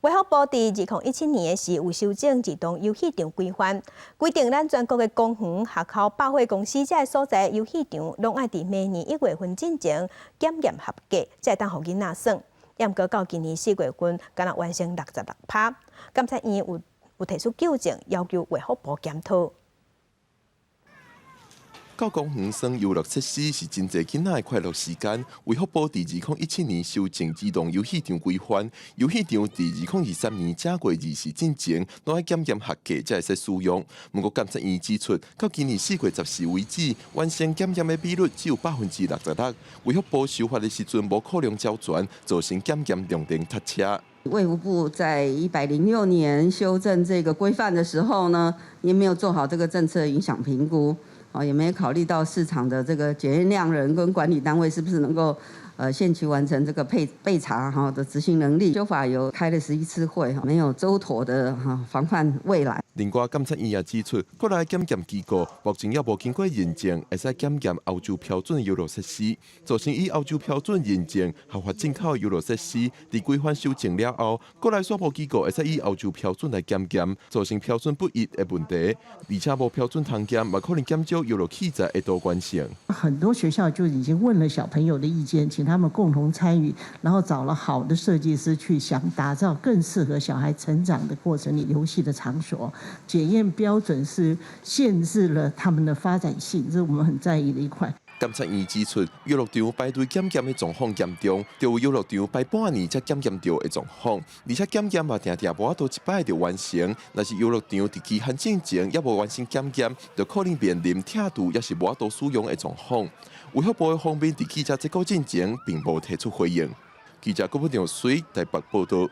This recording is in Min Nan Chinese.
衛福部佇2017年的時有修正兒童遊戲場規範，規定咱全國的公園、學校、百貨公司這个所在遊戲場，攏愛佇每年1月份進前檢驗合格，才會當予囡仔耍。毋過到今年4月份，敢若完成66%。監察院有提出糾正，要求衛福部檢討。到公園耍遊樂設施是真濟囡仔的快樂時間。衛福部佇2017年修正兒童遊戲場規範，遊戲場佇2023年正月20進前，攏愛檢驗合格才會使使用。毋過監察院指出，到今年4月10日為止，完成檢驗的比率只有66%。衛福部修法的時陣無考量周全，造成檢驗量能塞車。衛福部在106年修正這個規範的時候呢，也沒有做好這個政策影響評估。也沒考慮到市場的這個檢驗量能跟管理單位是不是能夠，限期完成這個配備查哈的執行能力。修法有開了11次會，沒有周妥的哈防範未來。另外，監察院也指出，國內檢驗機構目前猶無經過認證，會使檢驗歐洲標準的遊樂設施，造成以歐洲標準認證合法進口的遊樂設施，佇規範修正了後，國內煞無機構會使以歐洲標準來檢驗，造成標準不一的問題，而且無標準通檢，嘛可能減少遊樂器材的多元性。很多學校就已經問了小朋友的意見，請他們共同參與，然後找了好的設計師去想打造更適合小孩成長的過程裡遊戲的場所。檢驗標準是限制了他們的發展性，這是我們很在意的一塊。監察院指出，遊樂場排隊檢驗的狀況嚴重，就有遊樂場排半年才檢驗著的狀況，而且檢驗嘛定定無法度一擺就完成。若是遊樂場佇期限進前猶無完成檢驗，就可能面臨拆除抑是無法度使用的狀況。衛福部的方面佇記者這個進前並無提出回應。記者郭本長水台北報道。